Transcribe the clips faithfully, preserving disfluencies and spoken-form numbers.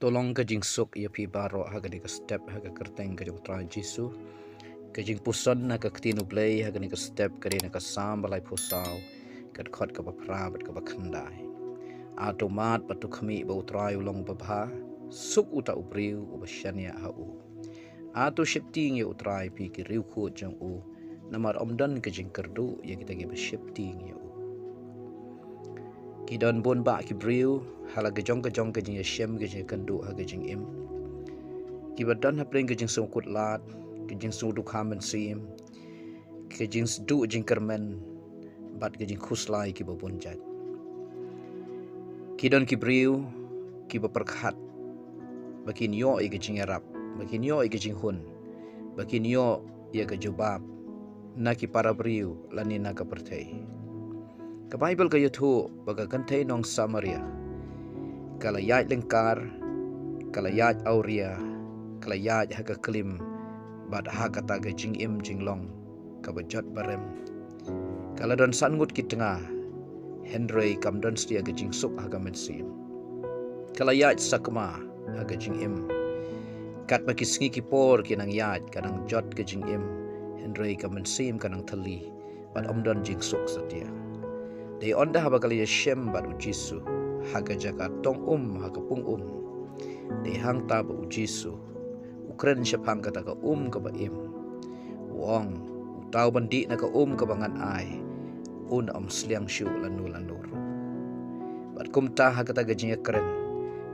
To long ka jingsuk ïa phi baroh ha kane ka step ha ka kyrteng ka jong U Trai Jisu. Ka jingpuson na ka ktien U Blei ha kane ka step ka dei na ka Salm ba laiphew saw, ka dkhot kaba phra bad kaba khyndai. A to mad bad to khmih ba U Trai u long babha, suk uta u briew uba shaniah ha u. A to sheptieng ïa U Trai phi ki riewkhuid jong u, namar ym don ka jingkyrduh ïa kita kiba sheptieng ïa u. Ki don bun bah ki briew ha la ka jong ka jong ka jingïashem, ka jingïakynduh ha ka jingim, kiba don hapdeng ka jingsngewkhuslai, ka jingsngewdukha mynsiem, ka jingduh jingkyrmen bad ka jingkhuslai kiba bun jait. Ki don ki briew kiba pyrkhat ba kin ïoh ïa ka jingïarap, ba kin ïoh ïa ka jinghun, ba kin ïoh ïa ka jubab na ki para briew lane na ka pyrthei. Ka Baibl ka ïathuh ba ka kynthei nong Samaria ka la ïaid lyngkar, ka la ïaid awria, ka la ïaid ha ka klim bad ha kata ka jingim jinglong kaba jot ba rem. Ka la don san ngut ki tnga, hynrei kam don satia ka jingsuk ha ka mynsiem. Ka la ïaid sakma ha ka jingim. Katba ki sngi ki por ki nang ïaid, ka nang jot ka jingim, hynrei ka mynsiem ka nang thylli bad ym don jingsuk satia. Dei ynda haba ka la ïashem bad U Jisu ha ka jaka tong um ha ka pung um, dei hangta ba U Jisu u kren shaphang kata ka um kaba im. U ong, uta uban dih na ka um kaba ngan ai, un ym sliang shuh lano lano ruh. Bad kumta ha kata ka jingïakren,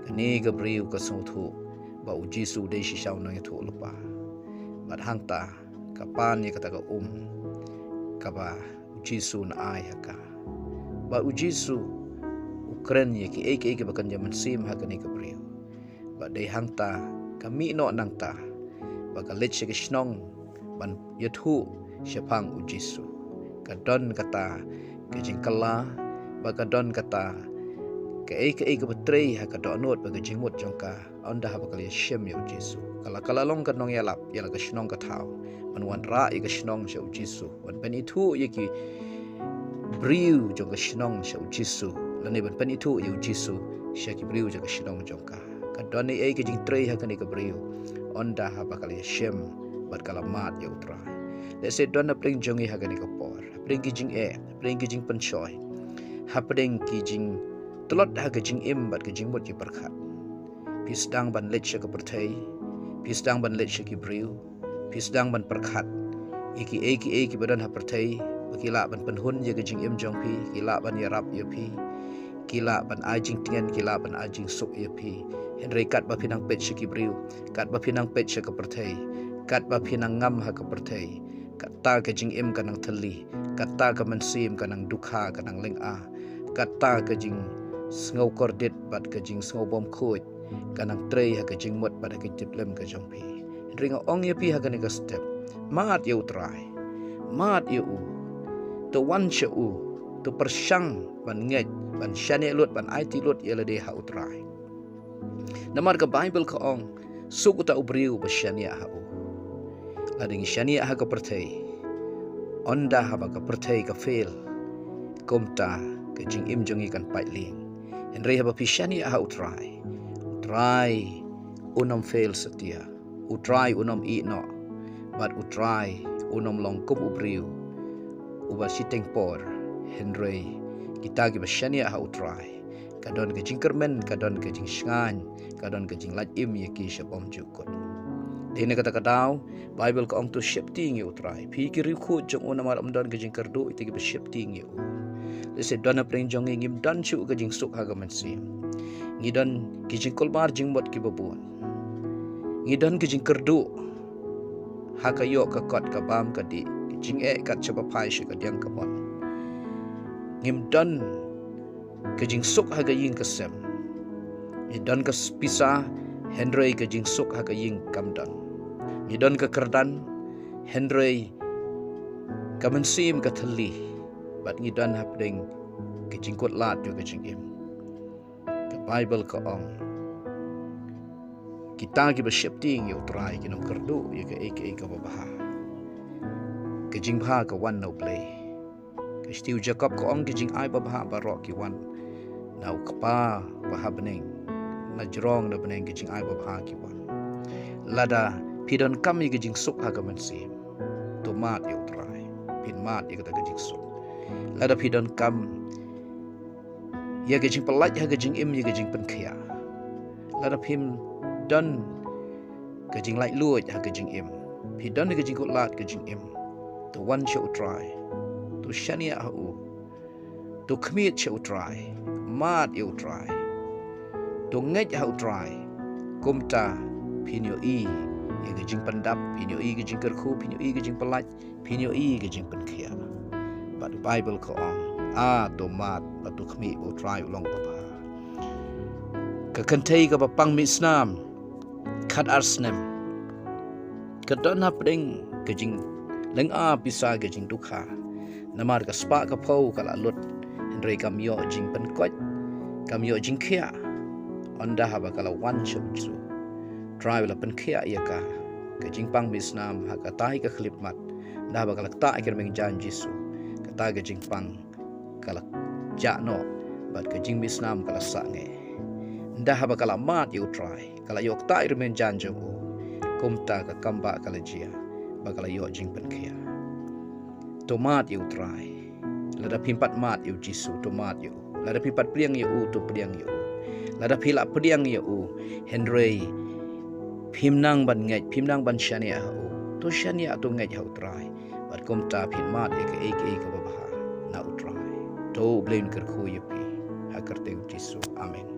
kane ka briew ka sngewthuh ba U Jisu u dei shisha u nongïathuhlypa. Bad hangta ka pan ïa kata ka um kaba U Jisu u nang ai ha ka. Bad U Jisu u kren ïa kiei kiei kiba kynja mynsiem ha kane ka briew. Bad dei hangta ka mih noh nangta ba ka leit sha ka shnong ban ïathuh shaphang U Jisu. Ka don kata ka jingkylla, ba ka don kata kaei kaei kaba trei ha ka dohnud bad ka jingmut jong ka ynda haba ka la ïashem ïa U Jisu. Ka la, ka la long ka nongïalap ïa la ka shnong ka thaw ban wanrah ïa ka shnong sha U Jisu, ban pynithuh ïa ki briew jong ka shnong sha U Jisu, lane ban pynithuh ïa U Jisu sha ki briew jong ka shnong jong ka. Ka don ei ei ka jingtrei ha kane ka briew ynda haba ka la ïashem bad ka la mad ïa U Trai. Lehse don hapdeng jong ngi ha kane ka por, hapdeng ki jingeh, hapdeng ki jingpynshoi, hapdeng ki jingtlot ha ka jingim bad ka jingmut jingpyrkhat. Phi sdang ban leit sha ka pyrthei, phi sdang ban leit sha ki briew, phi sdang ban pyrkhat ïa kiei kiei kiba don ha pyrthei ba ki lah ban pynhun ïa ka jingim jong phi, ki lah ban ïarap ïa phi, ki lah ban ai jingtngen, ki lah ban ai jingsuk ïa phi. Hynrei katba phi nang peit sha ki briew, katba phi nang peit sha ka pyrthei, katba phi nang ngam ha ka pyrthei, kata ka jingim ka nang thylli, kata ka mynsiem ka nang dukha, ka nang lynga, kata ka jingsngew kordit bad ka jingsngew bymkhuid ka nang trei ha ka jingmut bad ha ka jingtiplem ka jong phi. Hynrei nga ong ïa phi ha kane ka step, mad ïa U Trai, mad ïa u, to wan sha u, to pyrshang ban ngeit, ban shaniah lut, ban aiti lut ïa lade ha U Trai. Namar ka Baibl ka ong, suk uta u briew uba shaniah ha u. Lada ngi shaniah ha ka pyrthei, ynda haba ka pyrthei ka fail, kumta ka jingim jong ngi kan pait lieng. Hynrei haba phi shaniah ha U Trai, U Trai un ym fail satia, U Trai un ym ïeh noh, bad U Trai un ym long kum u briew uba shiteng por. Hynrei kita kiba shaniah ha U Trai, ka don ka jingkyrmen, ka don ka jingshngaiñ, ka don ka jinglait im ïa ki sha bymjukut. Dei na kata ka daw Baibl ka ong, to sheptieng ïa U Trai, phi ki riewkhuid jong u, namar ym don ka jingkyrduh ïa kita kiba sheptieng ïa u. Lehse don hapdeng jong ngi ngim don shuh ka jingsuk ha ka mynsiem. Ngi don ki jingkulmar jingmut kiba bun. Ngi don ki jingkyrduh ha ka ïoh ka kot, ka bam ka dih, ki jingeh kat shaba phai sha ka diang ka mon. Ngim don ka jingsuk ha ka ïing ka sem. Ngi don ka pisa, hynrei ka jingsuk ha ka ïing kam don. Ngi don ka kyrdan, hynrei ka mynsiem ka thylli. Bad ngi don hapdeng ka jingkut lad jong ka jingim. Ka Baibl ka ong, kita kiba sheptieng ïa U Trai kin ym kyrduh ïa kaei kaei kaba bha. Ka jingbha ka wan na U Blei. Ka shithi u Jakob ka ong, ki jingai babha baroh ki wan na U Kpa ba ha bneng. na jrong na bneng ka jingai babha ki wan. Lada phi donkam ïa ka jingsuk ha ka mynsiem, to mad ïa U Trai. Phin mad ïa kata ka jingsuk. Lada phi donkam ïa ka jingpyllait ha ka jingim, ïa ka jingpynkhiah. Lada phim don ka jinglaitluid ha ka jingim, phi don ka jingkutlad ka jingim, to wan sha U Trai. To shaniah ha u. To khmied sha U Trai. Mad ïa U Trai. To ngeit ha U Trai. Kumta phin ïohi ïa ka jingpyndap, phin ïohi ka jingkyrkhu, phin ïohi ka jingpyllait, phin ïohi ka jingpynkhiah. Bad Baibl ka ong, a, to mad bad to khmih ba U Trai u long babha. Ka kynthei kaba pang mih snam khat ar snem ka don hapdeng ka jinglynga pisa, ka jingdukha. Namar ka spah ka phew ka la lut, hynrei kam ïoh jingpynkoit, kam ïoh jingkhiah. Ynda haba ka la wan sha U Jisu, Trai u la pynkhiah ïa ka, ka jingpang mih snam ha katai ka khyllipmat. Ynda haba ka la ktah ïa ka rmiang jan Jisu, kata ka jingpang ka la jah noh, bad ka jingmih snam ka la sangeh. Ynda haba ka la mad ïa U Trai, ka la ïoh ktah ïa ka rmiang jan jong u, kumta ka kambah ka la jia, bad ka la ïoh jingpynkhiah. To mad ïa U Trai. Lada phim pat mad ïa U Jisu, to mad ïa u. Lada phim pat pdiang ïa u, to pdiang ïa u. Lada phi la pdiang ïa u, hynrei phim nang ban ngeit, phim nang ban shaniah ha u, to shaniah, to ngeit ha U Trai. Bad kumta phin mad ïa kaei kaei kaba bha na U Trai. To U Blei un kyrkhu ïa phi. Ha ka kyrteng U Jisu. Amen.